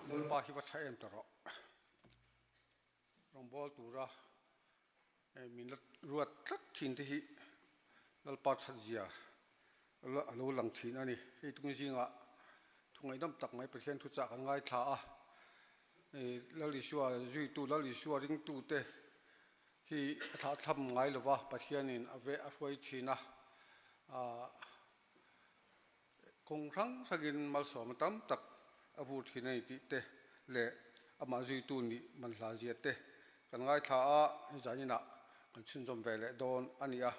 Lalpa hi va tha em ta rawh. Rawngbawl tura min la ruat tlat thin te hi Lalpa that zia a lo lang thin a ni. Hei tung zingah thu ngaihdam tak mai Pathian thuchah kan ngaithla a, Lal Isua zuitu, Lal Isua ringtute hi a thlahthlam ngai lova Pathianin a veh a hruai thin a, Kawng hrang hrangin malsawmna tam tak a vur thin a ni tih te leh amah zuitu nih manhla zia te kan ngaithla a, hei zaninah kan chhunzawm ve leh dawn a ni a.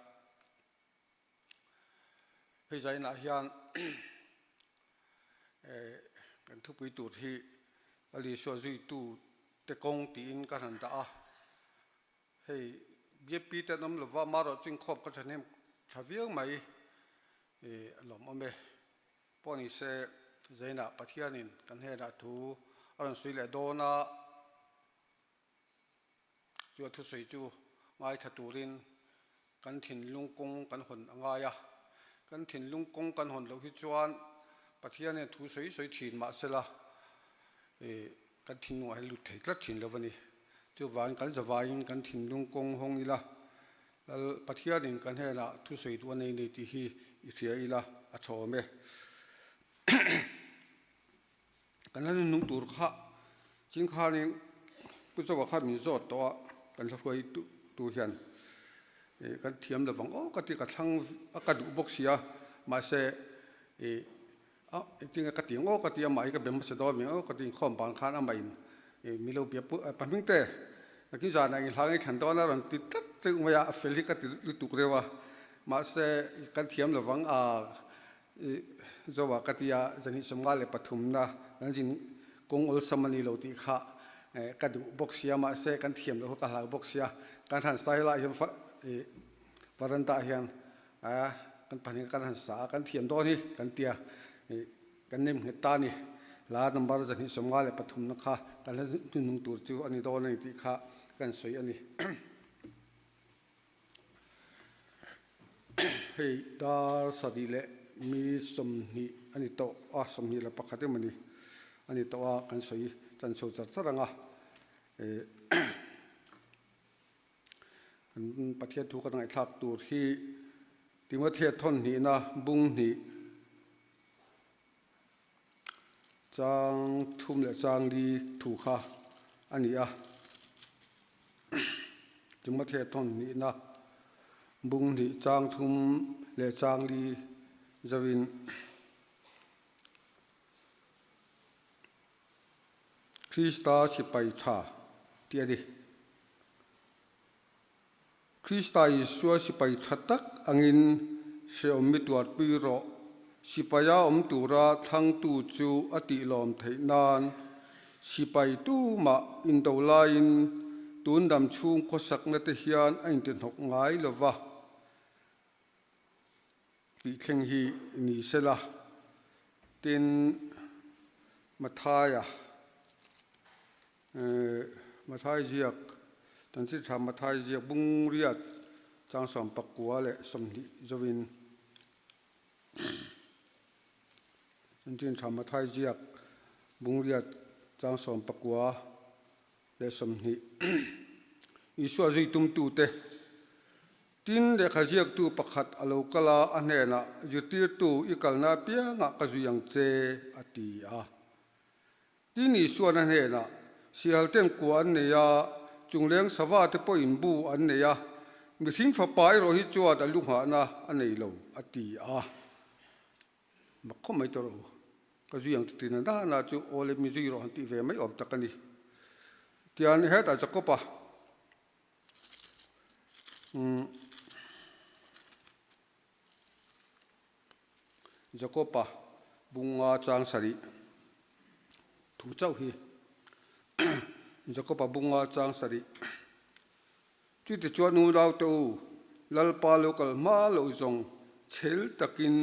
Hei zaninah hian kan thupui tur hi Lal Isua zuitu te kawng tiin ka han dah a. Hei BFP te an awm lova, amaherawhchu inkhawm ka thahnem tha viau mai i a lawmawm e. Pawh ni se Zainah Pathianin kan hnenah thu a rawn sawi leh dawn a, chu a thusawi chu ngaithla turin kan thinlung kawng kan hawn a ngai a. Kan thinlung kawng kan hawn loh hi chuan Pathianin thu sawi sawi thin mahsela i Kan thinlungah hian lut thei tlat thin lo a ni. Chuvangin kan zavaiin kan thinlung kawng hawng ila, Lal Pathianin kan hnenah thusawi duh a nei nei tih hi i hria ila a tha awm e. Kan la nunung tur kha ching khanin Pu Zoa khan min zawt tawh a, kan hla hruai tu hian kan thiam lovang aw ka ti ka thlang a ka duh bawk sia, mahse i A, engtinge ka ti ang aw ka ti a, mah hi ka be hmasa dawn mi aw ka ti inkhawm vang khan amah in mi lo bia pu pahming te nakin zanah in hlang i thlan dawn a rawn ti tlat reuh mai a, a fel hi ka ti lutuk reuh a, mahse kan thiam lovang a i Zoa ka ti a, zan 53 na kan zin kawng awlsam a ni lo tih kha ka duh bawk sia, mahse kan thiam loh kha ka hlau bawk sia, kan han style ah hian i varanda ah hian A, kan pahnih kan han sa a, kan thiam dawn hi kan ti a, ih kan nem nghet ta a ni. Hla number 253 na kha kan hla hnuhnung tur chu a ni dawn a ni tih kha kan sawi a ni. Hei dar sarih leh mi 20 a ni tawh a, 21 emaw ni a ni tawh a, kan sawi tan chho char char ang a. Ih Kan Pathian thu kan ngaihthlak tur hi Timothea thawn hnihna bung hnih chang thum leh chang li thu kha a ni a. Timothea thawn hnihna bung hnih chang thum leh chang li zauhin Krista sipai tha tih a ni. Krista Isua sipai tha tak angin hrehawm mi tuarpui rawh. Sipaia awm tura thlangtu chu a tihlawm theih nan sipai tumah indo laiin tun dam chhung khawsakna te hian a intihnawk ngai lo va tih thleng hi ni sela. Tin, Mathaia, Mathai ziak, Tanchit tha Mathai ziak bung riat chang 90 le 20 zovin Chanchin tha Mathai ziak bung riat chang 90 le 20 Isua zui tumtute Tin, lehkha ziaktu pakhat a lo kal a, a hnenah, Zirtirtu, i kalna apiangah ka zui ang che, a ti a. Tin, Isuan a hnenah, Sihalten kua an nei a, chungleng sava te pawhin bu an nei a, mihring fapa erawh hi chuan a lu nghahna a nei lo, a ti a. Mak khawp mai tawh rawh u. Ka zui ang chuti na na chu aw le mi zui rawh han tih ve mai awm tak a ni. Tian hetah Jakob-a. Jakob-a bunga chang sarih thu chauh hi Jakob-a bunga chang sarih Chutichuan unaute u, Lalpa lo kal hma loh zawng chhel takin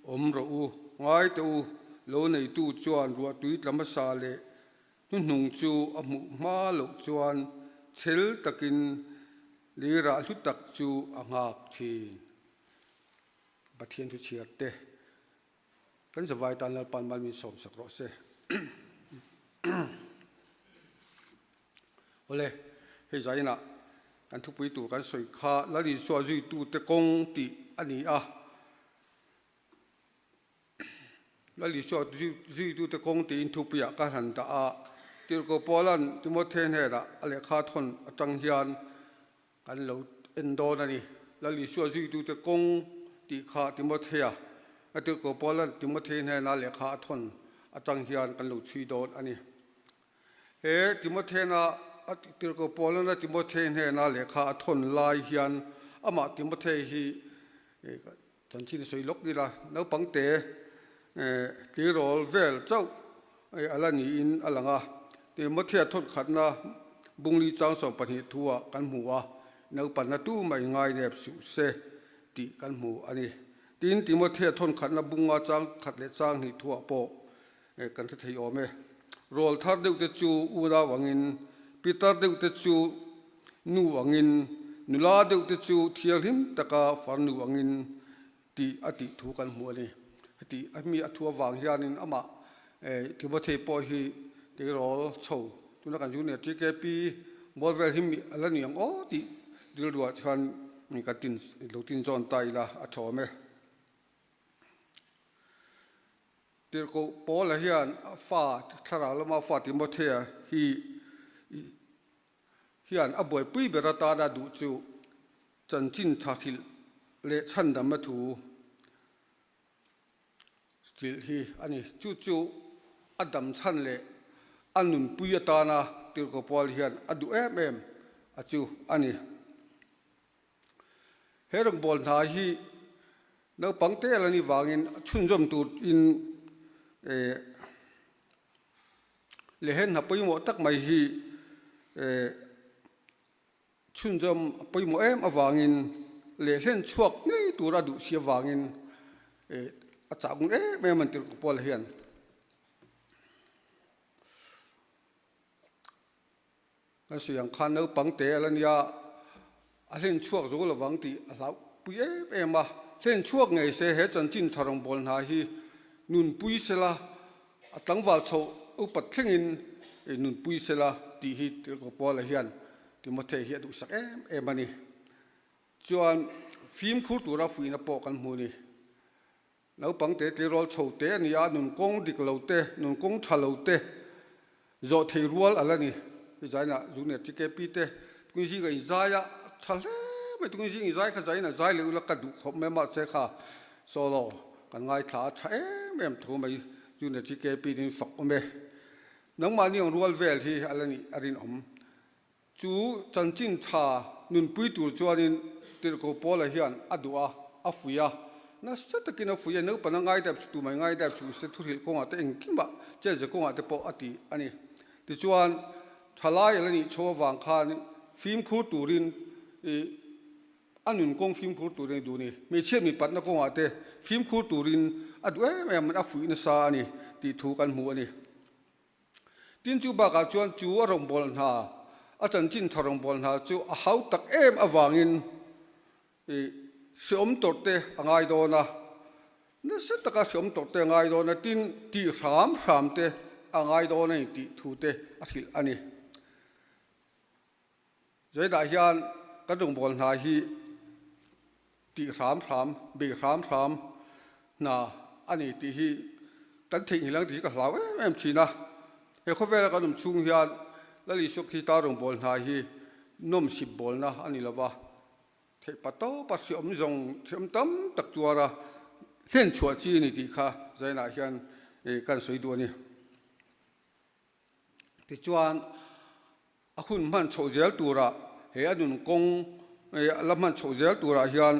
awm rawh u, ngaite u, lo neitu chuan ruahtui tla hmasa leh Hnuhnung chu a hmuh hma loh chuan chhel takin leirah hlu tak chu a nghak thin. Pathian thu chhiar te kan zavai tan Lalpan mal min sawmsak rawh se. Awle, hei zainah kan thupui tur kan sawi kha Lal Isua zuitute kawng tih a ni a. Lal Isua zuitute kawng tiin thupuiah ka han dah a. Tirhkoh Paula'n Timothea hnenah a lehkha thawn atang hian kan lo en dawn a ni. Lal Isua zuitute kawng tih kha Timothea a Tirhkoh Paula'n Timothea hnena lehkha a thawn atang hian kan lo chhui dawn a ni. He Timothea-na Tirhkoh Paulana Timothea hnena lehkha a thawn lai hian amah Timothea hi chanchin sawi lawk ila, naupang te tleirawl vel chauh a la niin a lang a. Timothea thawn khatna bungli chang 12 thuah kan hmu a, naupanna tumah in ngai nep suh se tih kan hmu a ni. Tin, Timothea thawn khatna bunga chang khat leh chang hnih thuah pawh Kan hre thei awm e. Rawl thar deuh te chu unau angin, pitar deuh te chu nu angin, nula deuh te chu thianghlim taka farnu angin tih a tih thu kan hmu a ni. Heti a mi a thu avang hianin amah Timothei pawh hi tleirawl chho tuna kan junior TKP ball vel hi mi a la ni ang aw tih rilruah chuan kan tin lo tin zawn ta ila a tha awm e. Tirhkoh Paula hian a fa, thlarau lama fa Timothea hi hian a buaipui ber atana duh chu chanchin tha hrilh leh chhandamna thu hrilh hi a ni. Chu chu a dam chhan leh a nunpui atana Tirhkoh Paul hian a duh em em a chu a ni. He rawngbâwl hna hi naupang te la ni vangin chhunzawm turin leh he hna pawimawh tak mai hi chhunzawm a pawimawh em avangin leh hlen chhuak ngei tura duh si avangin a chah ngun em em an tirhkoh Paula hian. Kan sawi ang khan naupang te a la nia, a hlen chhuak zo lovang tih a hlauhpui em em a. Hlen chhuak ngei se he chanchin tha rawngbâwl hna hi nunpui sela, a tlangval chhoh upat thlengin nunpui sela tih hi Tirhkoh Paula hian Timothea hi a duhsak em em a ni. Chuan fimkhur tura fuihna pawh kan hmu a ni. Naupang te tleirawl chho te a ni a, nun kawng dik lo te, nun kawng tha lo te zawh thei rual a la ni. Hei zainah Junior TKP te tungin zinga inzai a tha hle mai, tungin zing inzai kha zain a zai leh ula ka duh khawp mai mahse kha solo kan ngaithla a tha em em tho mai Junior TKP in fak awm e. Nangmahni ang rual vel hi a la nih a rinawm. Chu chanchin tha nunpui tur chuanin Tirhkoh Paula hian a duh a, a fuih a. Nasa takin a fuih a, naupang a ngaidap su tumah i ngaidap suh se thuhrilh kawngah te engkimah chetze kawngah te pawh a ti a ni. Tichuan, thalai a la nih chho avang khan fimkhur turin i a nun kawng fimkhur turin a duh a ni. Hmeichhia mipatna kawngah te fimkhur turin a duh em em a, a fuih nasa a ni tih thu kan hmu a ni. Tin chu bakah chuan chu a rawngbâwl hna, a chanchin tha rawngbâwl hna chu a hau tak em avangin i hreawm tawrhte a ngai dawn a, nasa taka hreawm tawrhte a ngai dawn a, tin tih hram hram te a ngai dawn a ni tih thu te a hrilh a ni. Zeidah hian kan rawngbâwl hna hi tih hram hram, bei hram hram hna a ni tih hi kan theihnghilh ang tih hi ka hlau em em thin a. He khawvela kan awm chhung hian Lal Isua Krista rawngbâwl hna hi nawmsip bâwlna a ni lo va, theihpa tawpa hriawm zawng hriawm tam tak tuara hlen chhuah chi a ni tih kha zainah hian kan sawi duh a ni. Tichuan, a hun hman chhoh zel turah he a nun kawng a la hman chhoh zel turah hian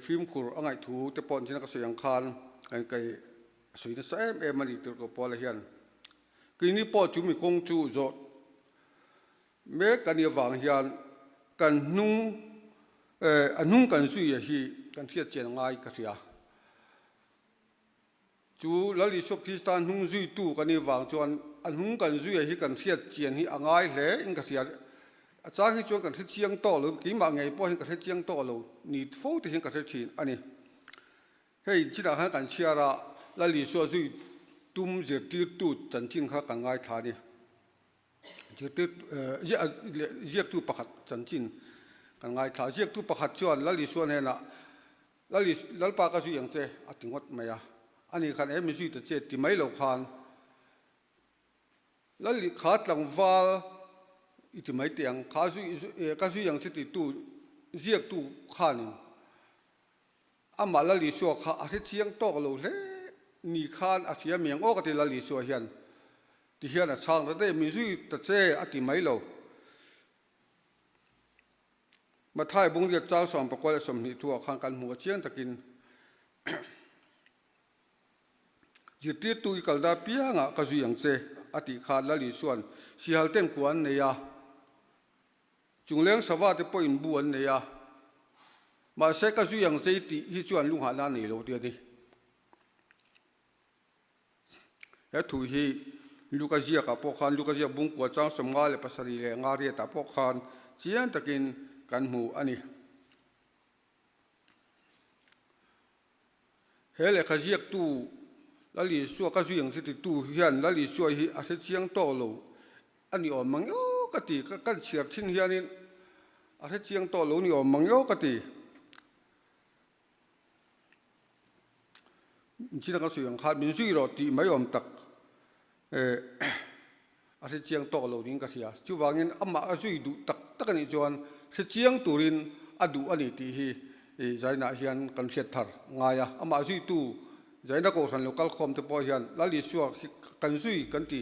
fimkhur a ngaih thu te pawh an ka sawi ang khan kan kai sawi nasa em em a ni tirhkoh Paula hian. Keini pawh chu mi kawng chu zawh mek a nih avang hian kan hnung a hnung kan zui hi kan hriat chian ngai ka hria. Chu Lal Isua Krista hnung zuitu kan nih vang chuan a hnung kan zuia hi kan hriat chian hi a ngai hle in ka hria. A chang hi chuan kan hre chiang tawh lo, keimah ngei pawh hian ka hre chiang tawh lo ni fo te hian ka hre thin a ni. Hei chinah khan kan chhiar a, Lal Isua zui tum zirtirtu chanchin kha kan ngaithla a ni. Zirtir ziaktu pakhat chanchin kan ngaithla. Ziaktu pakhat chuan Lal Isua hnenah, Lal Is, Lalpa ka zui ang che, a ti ngawt mai a. Ani khan he mi zui ta che ti mai lo khan Lal kha tlangval i ti mai teh ang, kha zui, ka zui ang che titu ziaktu khanin Amah Lal Isua kha a hre chiang tawk lo hle ni khan a hria miang aw ka ti Lal Isua hian ti hian a chhang ta daih min zui ta che a ti mai lo. Mathai Bungriat chang sawmpakua leh 20 thuah khan kan hmu a chiang takin zirtirtu i kal da piangah ka zui ang che a tih khan Lal Isua'n sihal ten kua an nei a. Chungleng sava te pawhin bu an nei a, mahse ka zui ang che i tih hi chuan lunghahna a nei lo ti a ni. He thu hi Luka ziakah pawh khan, Luka ziak bungkua chang 57 leh nga riatah pawh khan chiang takin kan hmu a ni. He lehkha ziaktu Lal Isua ka zui ang che titu hian Lal Isua hi a hre chiang tawk lo a ni awm mang eo ka ti. Ka kan chhiar thin hianin a hre chiang tawk lo ni awm mang eo ka ti. Inchina kan sawi ang khan min zui rawh tih mai awm tak a hre chiang tawk lo niin ka hria. Chuvangin amah a zui duh tak tak a nih chuan hre chiang turin a duh a ni tih hi Zainah hian kan hriat thar ngai a. Amah zuitu Zaina Kohhran lo kalkhawm te pawh hian Lal Isua hi kan zui kan ti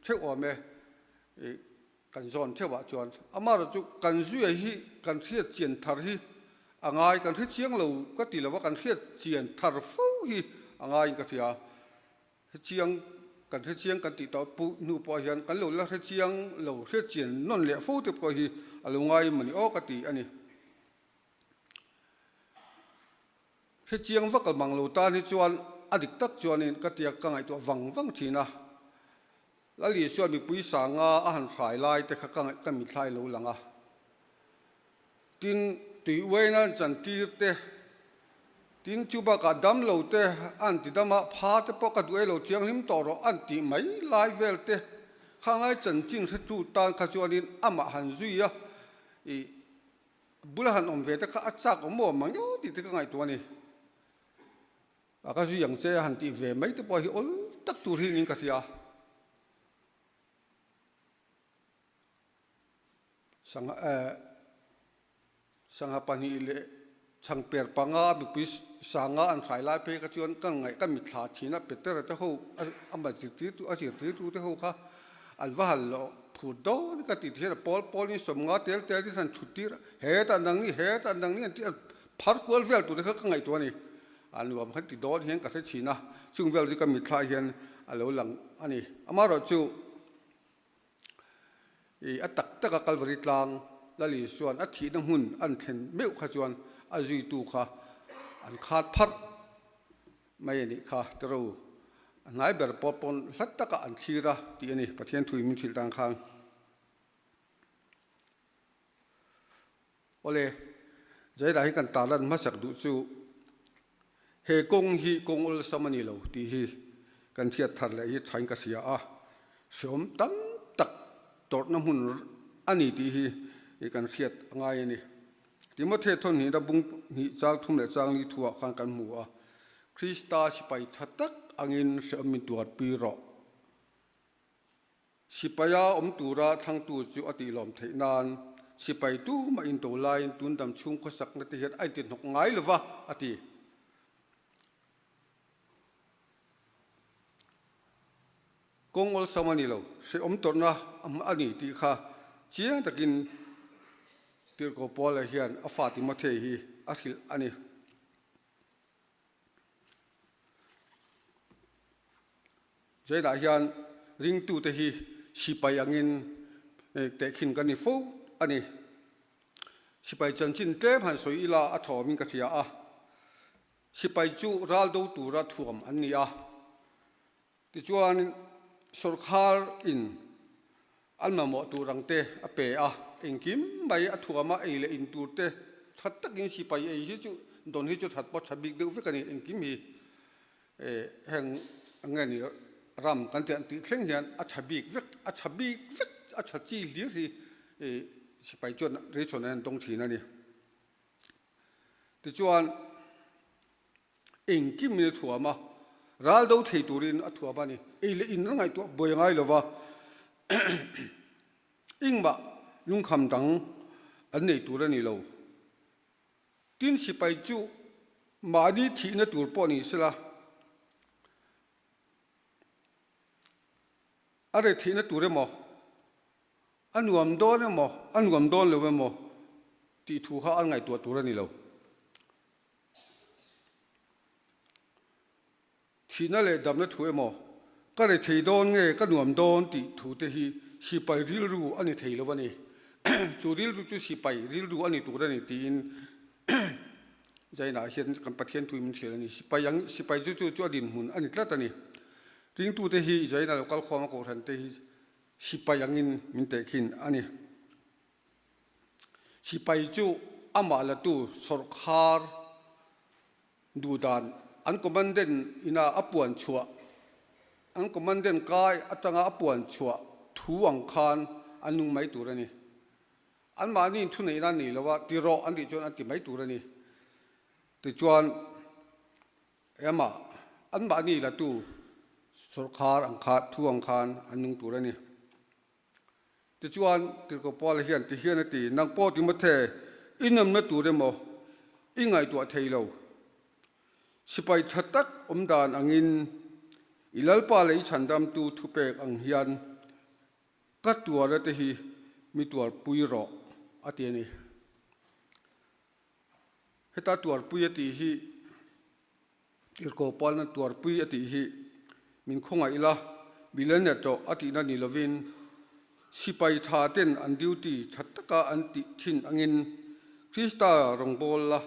theuh awm e, kan zawn theuhah chuan amaherawhchu kan zuia hi kan hriat chian thar hi a ngai, kan hre chiang lo ka ti lova kan hriat chian thar fo hi a ngaiin ka hria. Hrechiang, kan hrechiang kan tih tawh pu hnu pawh hian kan lo la hrechiang lo hriatchian nawn leh fo te pawh hi a lo ngai mawni aw ka ti a ni. Hrechiang vak a mang lo tan hi chuan a dik tak chuanin ka tia ka ngaihtuah vang vang thin a. Lali chuan mipui sanga a han hrai lai te kha ka ngaih ka mithlai lo lang a. Tin, tui uaina an chantir te, tin chu bakah dam lo te an ti dam a, pha te pawh ka duh e lo thianghlim tawh rawh an tih mai lai vel te khanglai chanchin hretu tan kha chuanin amah han zui a, ih bula han awm ve te kha a chak awm awm ang emaw tih te ka ngaihtuah a ni. A ka zui ang che a han tih ve mai te pawh hi awl tak tur hi niin ka hria. Sangha eh sangha pahnih leh chhangper panga mipui sanga an hrai lai phei kha chuan ka ngaih ka mitthla thin a Petera te ho ama zirtirtu a zirtirtu te ho kha an va han lo phut dawn ka ti hian a pawl pawl in sawmnga tel tel in han chhut tir a hetah nangni hetah nangni an tih a phar kual vel tur te kha ka ngaihtuah a ni a nuam khan ti dawn hian ka hre thin a chung vel chu ka mitthla hian a lo lang a ni amaherawhchu I a tak taka Kalvari tlang Lal Isua'n a thihna hmun an thlen meuh kha chuan a zuitu kha an khat pharh mai a nih kha tiro. A hnai ber pawh pawn hlat takah an thlir a tih a ni Pathian thui min hrilh tan khan. Awle, Zaira hi kan tarlan hmasak duh chu he kawng hi kawng awlsam a ni lo tih hi kan hriat thar leh hi thain ka hria a, hreawm tam tak tawrhna hmun a ni tih hi kan hriat a ngai a ni. Timothea thawnhnihna bung hnih chang thum leh chang li thuah khan kan hmu a, Krista sipai tha tak angin hreawm min tuarpui rawh. Sipaia awm tura thlangtu chu a tihlawm theih nan sipai tumah in to laiin tun dam chhung khawsakna te hian a intihnawk ngai lo va, a ti. Kawng awlsam a ni lo, hrehawm tawrhna a ni tih kha chiang takin Tirhkoh Paula hian a fa Timothea hi a hrilh a ni. Zainah hian ringtute hi sipai angin tehkhin kan ni fo a ni. Sipai chanchin tlem han sawi ila a thawmin ka hria a. Sipai chu ral do tura thuam an ni a. Tichuan sawrkhar in an mamawh tur ang te a pe a, engkim mai a thuam a, ei leh in tur te that takin sipai ei hi chu dawn hi chu that pawh tha bik deuh vek a ni, engkim hi heng nge ni ram kan tih an tih thleng hian a tha bik vek, a tha bik vek. a tha chi hlir hi sipai chuan ration an dawng thin a ni. Tichuan engkim in a thuam a, ral do thei turin a thuam a ni. Ei leh in a ngaihtuah buai ngai lo va, engmah lungkham dang an nei tur a ni lo. Tin sipai chu mahni thihna tur pawh ni sela, a reh thihna tur emaw, a nuam dawn emaw, a nuam dawn lo emaw tih thu kha an ngaihtuah tur a ni lo. Thihna leh damna thu emaw, ka reh thei dawn nge ka nuam dawn tih thu te hi sipai rilru a ni thei lo a ni. Chu rilru chu sipai rilru a ni tur a ni tiin Zainah hian kan Pathian tui min hrilh a ni. Sipai ang, sipai chu chu chu a dinhmun a ni tlat a ni. Ringtute hi Zaina lo kal khawm a kohhran te hi sipai angin min tehkhin a ni. Sipai chu amah latu sawrkhar duhdan an commandant ina a puan chhuah, an commandant kai atanga a puan chhuah thu ang khan an nung mai tur a ni. Anmahni thuneihna an nei lo a, ti rawh an tih chuan an ti mai tur a ni. Tichuan, amah anmahni latu sawrkhar ang kha thu ang khan an nung tur a ni. Tichuan, Tirhkoh Paula hian ti hian a ti, Nang pawh Timothe, i nawmna tur emaw i ngaihtuah thei lo. Sipai tha tak awm dan angin i Lalpa leh i chhandamtu thupek ang hian Ka tuara te hi mi tuarpui rawh a ti a ni. Heta tuarpui a tih hi Irko Palna tuarpui a tih hi min khawngaih ila millionaire tawh a tihna ni lovin sipai tha ten an duty tha taka an tih thin angin Krista rawngbâwl la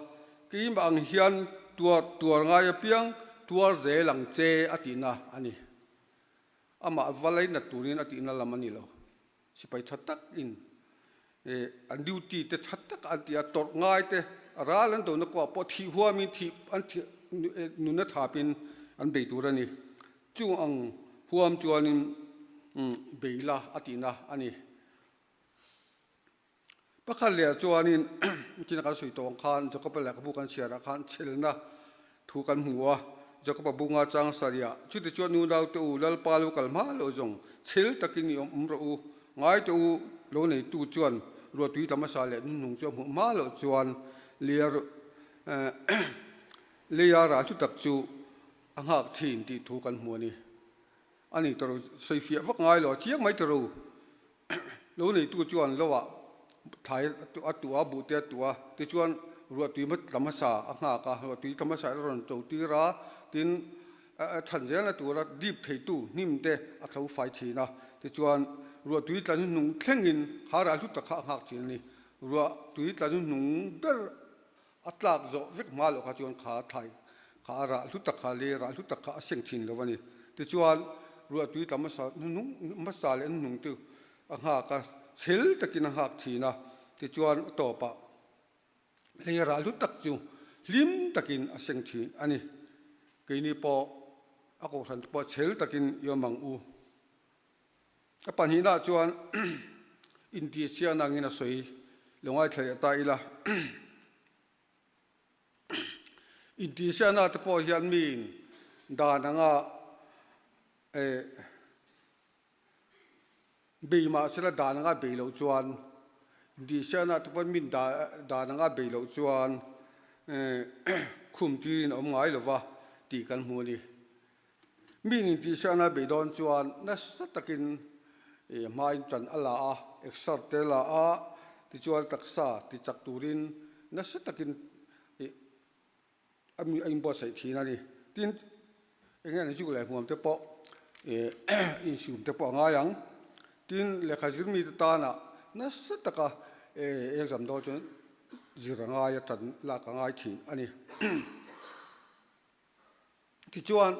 keimah ang hian tuar tuar ngai apiang tuar zel ang che a tihna a ni. Amah va lainat turin a tihna lam a ni lo. Sipai tha takin an duty te tha tak an ti a, tawrh ngai te ral an dona kuah pawh thih huamin thih an thih nuna thapin an bei tur a ni. Chung ang huam chuanin bei la a tihna a ni. Pakhat leh chuanin china kan sawi tawh ang khan Jakob-a lehkhabu kan chhiarah khan chhelna thu kan hmu a, Jakob-a bunga chang sarih chuti chuan nunaute u Lalpa lo kal hma loh zawng chhel takin i awm awm rawh u, ngaite u lo neitu chuan ruahtui tla hmasa leh hnuhnung chu a hmuh hma loh chuan lia leia ral thu tak chu a nghak thin tih thu kan hmu a ni. A ni tawrh sawifiah vak ngai lo a chiang mai tawrh u. Lo neitu chuan lo ah thlai a tuah a, buhte a tuah a, tichuan ruahtui tla hmasa a nghak a, ruahtui tla hmasa a rawn cho tir a, tin a chhan zelna tura dip theitu hnim te a tho fai thin a, tichuan ruahtui tla hnuhnung thlengin kha ral hlu tak kha a nghak thin a ni. Ruahtui tla hnuhnung ber a tlak zawh vek hma loh kha chuan kha thlai kha a rah hlu tak kha leh rah hlu tak kha a seng thin lo a ni. Tichuan ruahtui tla hmasa hnuhnung hmasa leh hnuhnung chu a nghak a, chhel takin a nghak thin a, tichuan a tawpah lei rah hlu tak chu hlim takin a seng thin a ni. Keini pawh a kohhran te pawh chhel takin i awm ang u. A pahnihna chuan intihsiakna angin a sawi lo ngaithla leh ta ila. Intihsiakna te pawh hian miin dan anga eh bei mahsela dan anga bei loh chuan intihsiakna te pawh miin dan anga bei loh chuan eh khum tirin a awm ngai lova tih kan hmu a ni. Mi nin tihsiakna bei dawn chuan nasa takin hmain tan a la a, exer te la a, tichuan taksa ti chak turin nasa takin a inbuatsaih thin a ni. Tin, eng nge ni zuk leh hmuam te pawh insium te pawh a ngai ang. Tin, lehkha zir mite tana nasa taka exam dawn chuan zir a ngai a, tan lak a ngai thin a ni. Tichuan,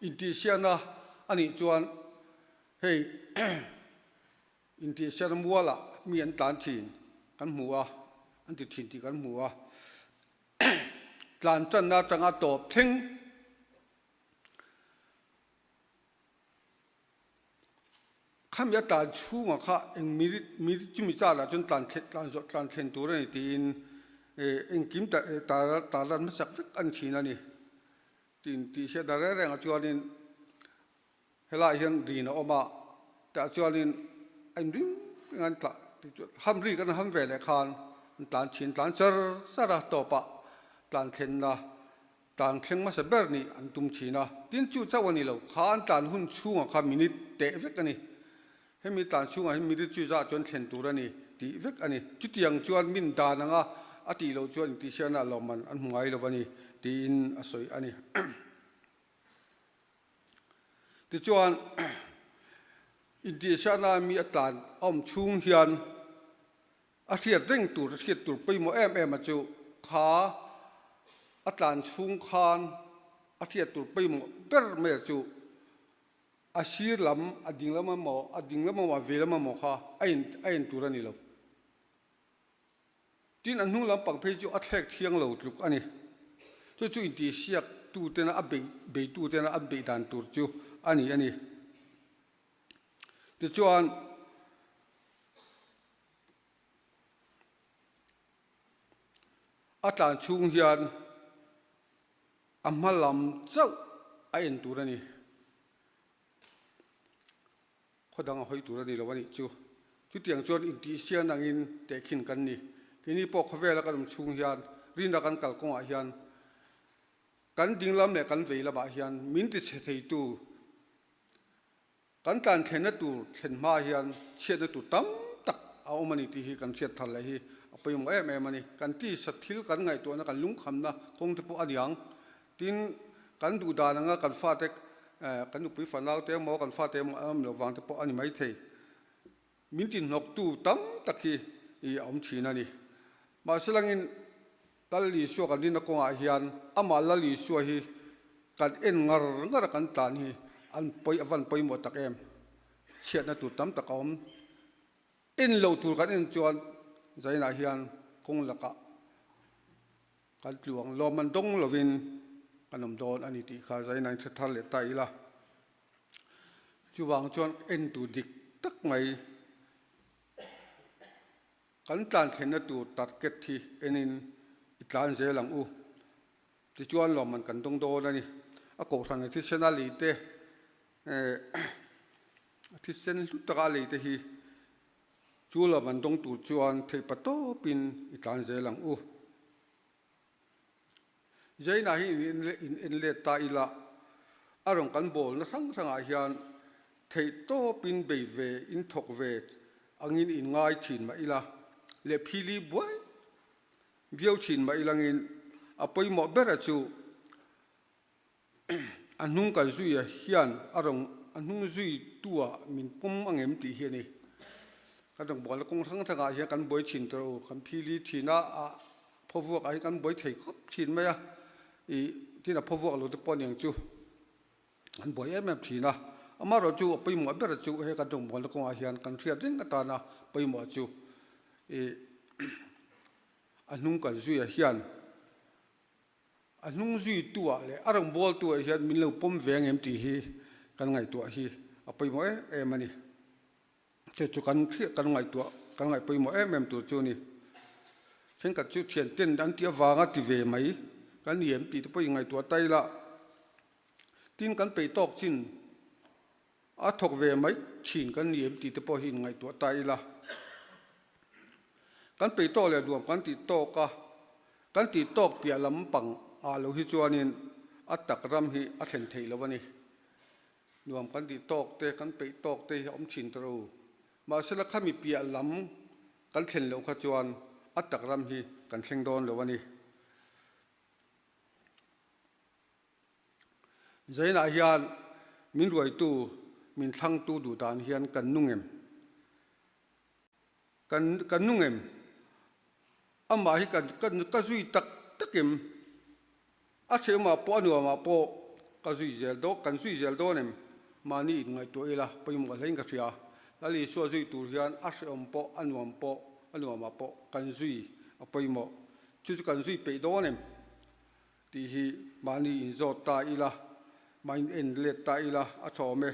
intihsiakna a nih chuan hei intihsiakna mualah mi an tlan thin kan hmu a, an ti thin tih kan hmu a. Tlan tanna atanga tawp thleng Khami a tlan chhungah kha eng minute minute chumi char ah chuan tlan thlen tlan zawh tlan thlen tur a ni tiin engkim ta tar lan hmasak vek a ni thin a ni. Tin tih hriat dan reng rengah chuanin helaiah hian rin a awm a, tah chuanin a inring reng an tlah ham ri kan ham ve leh khan an tlan thin tlan char char a tawpah tlan thlenna Tlan thleng hmasa ber nih an tum thin a, tin chu chauh a ni lo, kha an tlan hun chhungah kha minute teh vek a ni. Hemi tlan chhungah hian minute chu zah chuan thlen tur a ni tih vek a ni. Chutiang chuan min dan anga a tih loh chuan intihsiakna lawmman an hmu ngai lo a ni tiin a sawi a ni. Tichuan, intihsiakna mi a tlan a awm chhung hian A hriat reng tur, hriat tur pawimawh em em a chu kha a tlan chhung khan a hriat tur pawimawh ber mai a chu a sir lam, a ding lam emaw, a ding lam emaw, a ve lam emaw kha a in a en tur a ni lo. Tin, a hnung lampang phei chu a thlek thiang lo tluk a ni. Chu chu intihsiak tu tena a beih beitu tena an beih dan tur chu a ni a ni. Tichuan. A tlan chhung hian a hma lam chauh a en tur a ni. Khaw dang a hawi tur a ni lo a nih chu. Chutiang chuan intihsian angin tehkhin kan ni. Keini pawh khawvela kan awm chhung hian rinna kan kal kawngah hian kan dinglam leh kan vei lamah hian min tichhe theitu Kan tlan thlenna tur thlen hma hian chhiatna tur tam tak a awm a ni tih hi kan hriat thar leh hi a pawimawh em em a ni. Kan tisa thil kan ngaihtuahna kan lungkhamna kawng te pawh a niang. Tin, kan duh dan anga kan fate kan nupui fanau te emaw kan fate emaw an awm loh vang te pawh a ni maithei. Min tinhnawktu tam tak hi a awm thin a ni. Mahse langin Lal Isua kan rinna kawngah hian amah Lal Isua hi kan en ngar ngar a kan tlan hi an pawi a van pawimawh tak em? Chhiatna tur tam tak a awm. En lo tur kan en chuan zainah hian kawng lakah kan tluang lawm an dawng lovin kan awm dawn a ni tih kha zainah in hre thar leh ta ila. Chuvang chuan en tur dik tak mai. Kan tlan thlenna tur target hi enin i tlan zel ang u. Tichuan lawmman kan dawng dawn a ni. A kohhran a thisen a lei te, a thisen hlu taka a lei te hi chu lawmman dawng tur chuan theihpa tawpin i tlan zel ang u. Jaina hi in en let ta ila, a rawn kan bawlna hrang hrangah hian theihtawpin bei ve, in thawk ve angin in ngai thin mah ila leh phili buai viau thin mah ilangin a pawimawh bera chu A hnung kan zuia hian a rawn a hnung zui tu ah min pawm ang em tih hi a ni. Kan rawn bualna kawng hrang hrang ah hian kan buai thin tawh u, kan phili thin a, a phaw vuak ah hian kan buai thei khawp thin mai a, ih tin a phaw vuak lo te pawh aniang chu an buai em em thin a. Amaherawh chu a pawimawh ber chu he kan rawn bualna kawngah hian kan hriat reng atana pawimawh chu ih a hnung kan zuia hian A hnung zuituah leh a rawngbawltuah hian min lo pawm ve ang em tih hi kan ngaihtuah hi a pawimawh em em a ni. Chu chu kan hriat kan ngaihtuah kan ngaih pawimawh em em tur chu a ni. Thenkhat chu thianten an tih avanga ti ve mai kan ni em tih te pawh inngaihtuah ta ila tin kan peih tawk chin a thawk ve mai thin kan ni em tih te pawh hi inngaihtuah ta ila. Kan peih tawk leh duam kan tih tawk a, kan tih tawk piah lam pang ah lo hi chuanin a tak ram hi a thlen theih lo a ni. Nuam kan tih tawk te, kan peih tawk te hi a awm thin ta ro. Mahsela khami piah lam kan thlen loh kha chuan a tak ram hi kan thleng dawn lo a ni. Zainah hian min ruaitu, min thlangtu duh dan hian kan nung em? Kan kan nung em? Amah hi kan kan ka zui tak tak em? A hrehawmah pawh a nuamah pawh ka zui zel dawn kan zui zel dawn em? Mahni inngaihtuah ila pawimawh hlein ka hria. Lal Isua zui tur hian a hrehawm pawh a nuam pawh a nuamah pawh kan zui a pawimawh. Chu chu kan zui peih dawn em? Tih hi mahni inzawt ta ila, mah in en let ta ila a tha awm e.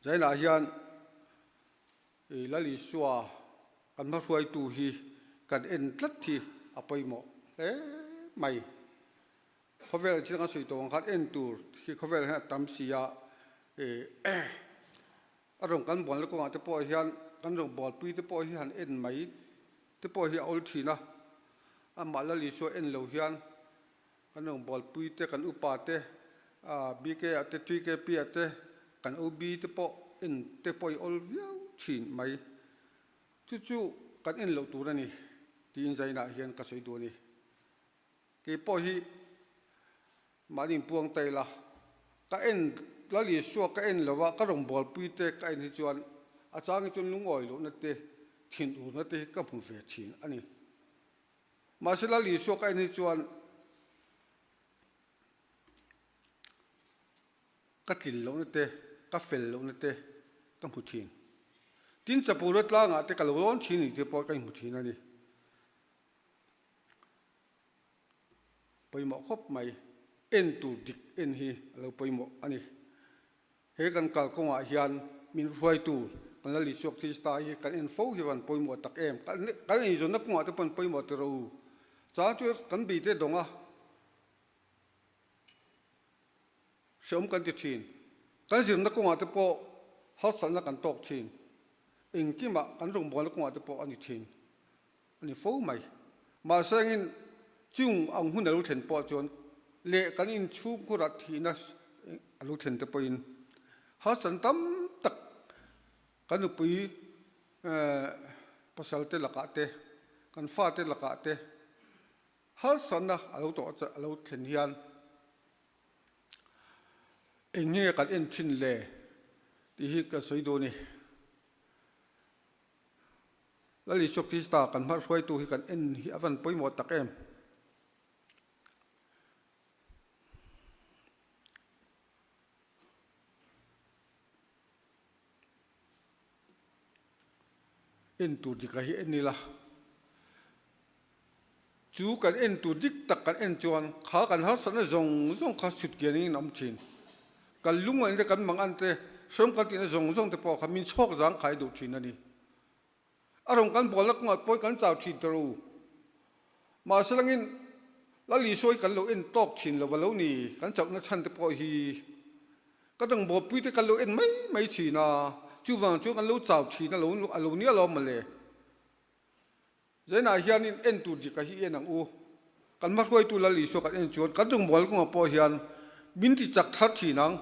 Zainah hian Lal Isua kan hmahruaitu hi kan en tlat hi a pawimawh hle mai. Khawvel thil kan sawi tawh ang khan en tur hi khawvel hian a tam si a, a rawn kan bualna kawngah te pawh hian kan rawn bualpui te pawh hi han en mai te pawh hi a awl thin a, amah Lal Isua en lo hian kan rawn bualpui te, kan upa te, BK ah te, TKP ah te, kan OB te pawh en te pawh hi awl viau thin mai. Chu chu kan en loh tur a ni tiin Zainah hian ka sawi duh a ni. Kei pawh hi mahni inpuang ta ila, ka en Lal Isua ka en lova ka rawngbawlpui te ka en hi chuan a chang hi chuan lungawi lohna te, thinurna te hi ka hmu ve thin a ni. Mahse Lal Isua ka en hi chuan ka tlin lohna te, ka fel lohna te ka hmu thin. Tin Chapura tlangah te ka lo lawn thin ni te pawh ka inhmu thin a ni. Pawimawh khawp mai, en tur dik en hi a lo pawimawh a ni. He kan kalkawngah hian min hruaitu kan Lal Isua Krista hi kan en fo hi van pawimawh tak em? Kan eizawnna kawngah te pawh an pawimawh ti rawh u. Chang chu kan bite dawng a. Hreawm kan ti thin. Kan zirna kawngah te pawh harsatna kan tawk thin. Engkimah kan rawngbawlna kawngah te pawh a ni thin. A ni fo mai. Mahse engin chung ang hun a lo thlen pawh chuan leh kan inchhungkhura thihna a lo thlen te pawhin harsatna tam tak kan nupui pasal te lakah te, kan fate lakah te harsatna a lo tawh a lo thlen hian Eng nge kan en thin le tih hi ka sawi dawn i. Lal Isua Krista kan hmahruaitu hi kan en hi a van pawimawh tak em. En tur dik a hi en ila. Chu kan en tur dik tak kan en chuan kha kan harsatna zawng zawng kha chhut kian in a awm thin. Kan lungaih te kan mangan te hrehawm kan tihna zawng zawng te pawh kha min chhawk zang khai duh thin a ni. A rawn kan bualna kawngah pawhin kan chau thin ta ro. Mahse langin Lal Isua hi kan lo en tawk thin lo va lo ni, kan chauhna chhan te pawh hi ka dangbuapui te kan lo en mai mai thin a, chuvang chuan kan lo chau thin a lo a lo nia lawm mawle. Zainah hianin en tur dik a hi en ang u. Kan hmahruaitu Lal Isua kan en chuan kan dangbual kawngah pawh hian min ti chak thar thin ang.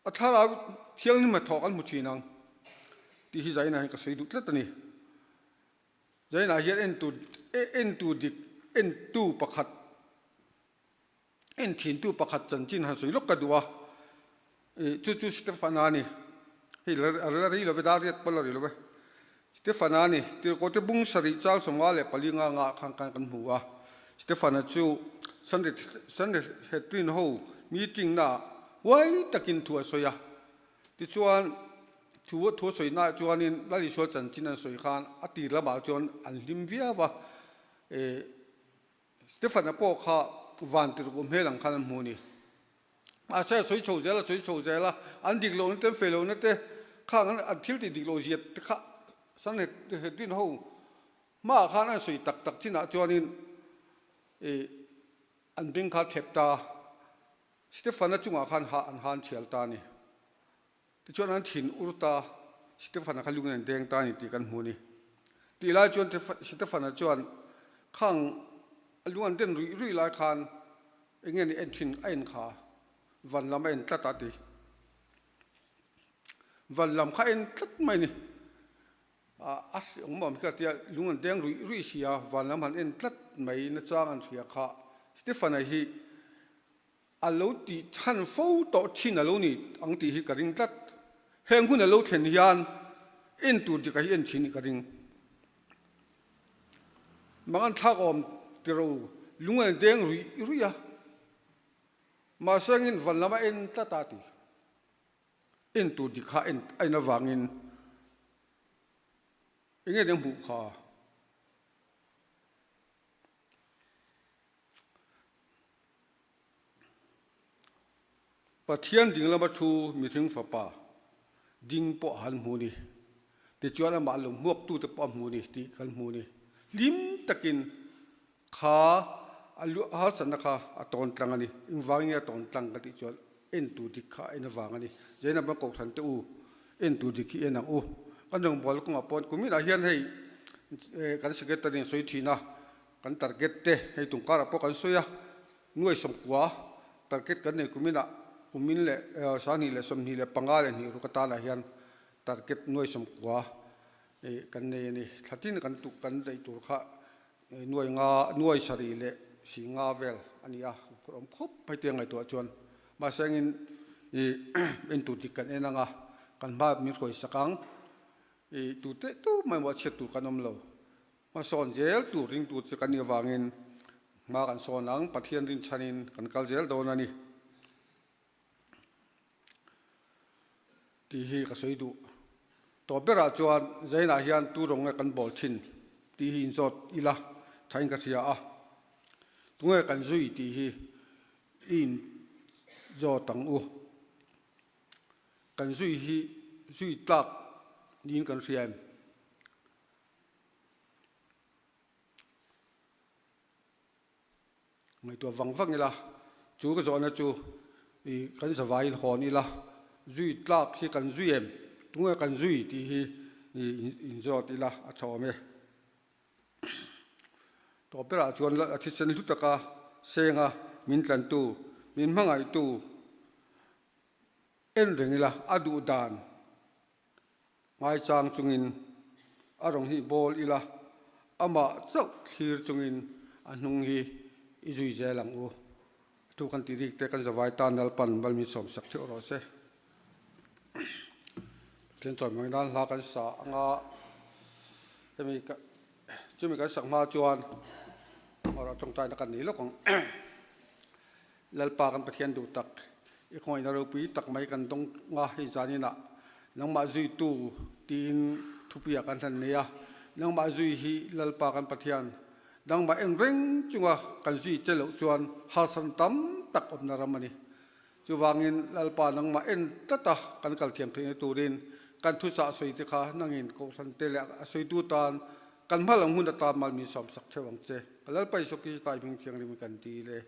A thlarau thianghlim hnathawh kan hmu thin ang tih hi Zainah hian ka sawi duh tlat a ni. Zainah hian entu entu dik entu pakhat en thintu pakhat chanchin han sawi lawk ka duh a, chu chu Stefana a ni. Hei a la rei lo ve, dar riat pawh la rei lo ve. Stefana a ni. Tirhkohte bung sarih chang 54 nga ngah khan khan kan hmu a. Stefana chu Sanhedrin ho meeting naah huai takin thu a sawi a. Tichuan, chu thu a sawi naah chuanin Lal Isua chanchin an sawi khan a tir lamah chuan an hlim viau va. Stefana pawh kha van tirhkoh hmel ang khan an hmu a ni. Mahse a sawi chho zel a sawi chho zel a, an dik lohna te an fei lohna te khang an thil tih dik loh zia te kha Sanhedrin ho hmaah khan an sawi tak tak chinah chuanin ih an beng kha a thlep ta a, Stefana chungah khan hah an han thial ta a ni. Tichuan an thin ur ta, Stefana kha lungin an deng ta a ni tih kan hmu a ni. Tih lai chuan Stefana chuan khang a lung an den ruih ruih lai khan eng nge ni en thin a en kha van lam a en tlat a ti. Van lam kha a en tlat mai a ni. A hriawm awm hi ka tia lung an deng ruih ruih si a, van lam han en tlat mai nachang an hria kha Stefana hi A lo tih chhan fo tawh thin a lo ni ang tih hi ka ring tlat. Heng hun a lo thlen hian en tur dik a hi en thin i ka ring. Mangan thlak awm ti ro lung an deng ruih ruih a, mahse angin van lam a en tlat a ti. En tur dik kha en a en avangin enge dang hmuh kha. Pathian ding lama thu mihring fapa. ding pawh han hmu ni. Tichuan amah lo hmuaktute pawh a hmu ni tih kan hmu ni. Hlim takin kha a lu harsatna kha a tawn tlang a ni. Engvangin nge a tawn tlang ka tih chuan entu dik kha a en avang a ni. Zainab a kohhran te u entu dik hi en ang u. Kan rawngbâwl kawngah paw'n kuminah hian hei kan secretary in sawi thin a, kan target te hei tungkarah pawh kan sawi a, nuai sawmkua target kan nei kuminah kumin leh 2025 ruk atanah hian target nuai sawmkua kan nei a ni. Thla tin kan tuk kan daih tur kha nuai nga nuai sarih leh si nga vel a ni a, awm khawp mai te ngaihtuah chuan mahse engin ih entur dik kan en ang a, kan hma min hruai sak ang ih tu teh tu mai maw a chhiat tur kan awm lo. Hmasawn zel tur ringtu chu kan nih avangin hma kan sawn ang, Pathian rinchhanin kan kal zel dawn a ni. Tih hi ka sawi duh. Tawp berah chuan Zainah hian tu rawng nge kan bawl thin tih hi inzawt ila thain ka hria a. Tunge kan zui tih hi i inzawt ang u. Kan zui hi zui tlak niin kan hria em? Ngaihtuah vang vang ila, chu ka zawhna chu i kan zavaiin hawn ila, zui tlak hi kan zui em? Tunge kan zui tih hi i inzawt ila a tha awm e. Tawp berah chuan a thisen hlu taka senga min tlantu, min hmangaihtu en reng ila a duh dan Ngaichang chungin a rawn hi bawl ila, amah chauh thlir chungin a hnung hi i zui zel ang u. A thu kan tih rik te kan zavai tan Lalpan Malmin sawmsak theuh rawh se. Pathian chawi mai nan hla kan sa anga hemi ka chumi kan sak hma chuan erawh tawngtaina kan nei lawk ang. Lalpa kan Pathian duh tak, i khawngaihna ropui tak mai kan dawng a, hei zaninah nangmah zuitu tiin thupuiah kan hlan nei a, nangmah zui hi Lalpa kan Pathian, nangmah en reng chunga kan zui che loh chuan harsatna tam tak awmna ram a ni. Chuvangin Lalpa nangmah en tlata kan kal thiam theihna turin kan thuchah sawi te kha nangin Kohhran te leh a sawitu tan kan hma lam hun atan mal min sawmsak theuh ang che. Ka Lalpa Isua Krista i hming thianghlim kan dil e.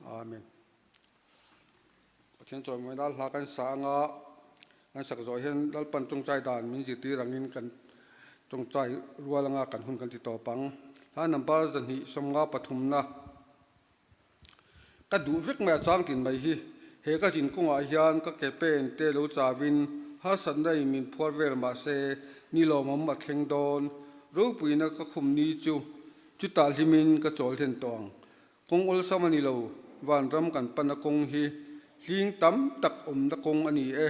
Amen. Pathian chawimawi nan hla kan sa anga kan sak zawh hian Lalpan tawngtai dan min zirtir angin kan tawngtai rual anga kan hun kan ti tawp ang. Hla number 253 na ka duh vek mai a chang tin mai hi. He ka zin kawngah hian ka ke pen te lo chawin harsatna in min phuar vel mahse ni lawmawm a thleng dawn. Ropuina ka khum ni chu chutah hlimin ka chawl hlen tawh ang. Kawng awlsam a ni lo, vanram kan pana kawng hi hling tam tak awmna kawng a ni e.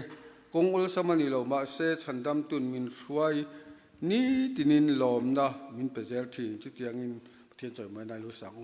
Kawng awlsam a ni lo, mahse chhandamtun min hruai nitinin lawmna min pe zel thin. Chutiangin Pathian chawimawi nai lu sang.